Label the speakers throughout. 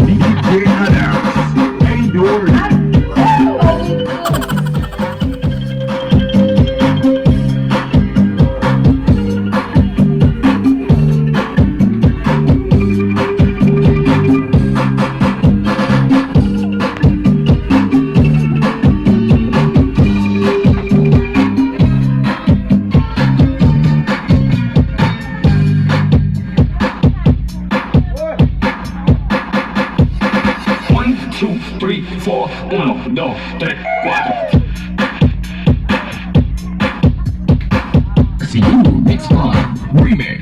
Speaker 1: DJ Adams. Hey, Dory.
Speaker 2: One, two, three, four, uno, dos, tres, cuatro.
Speaker 1: See you next time. Remix.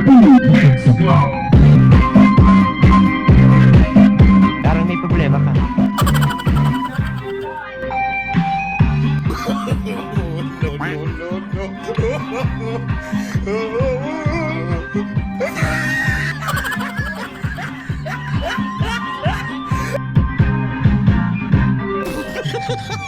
Speaker 1: Mix Go.
Speaker 3: Parang may problema ka.
Speaker 1: No.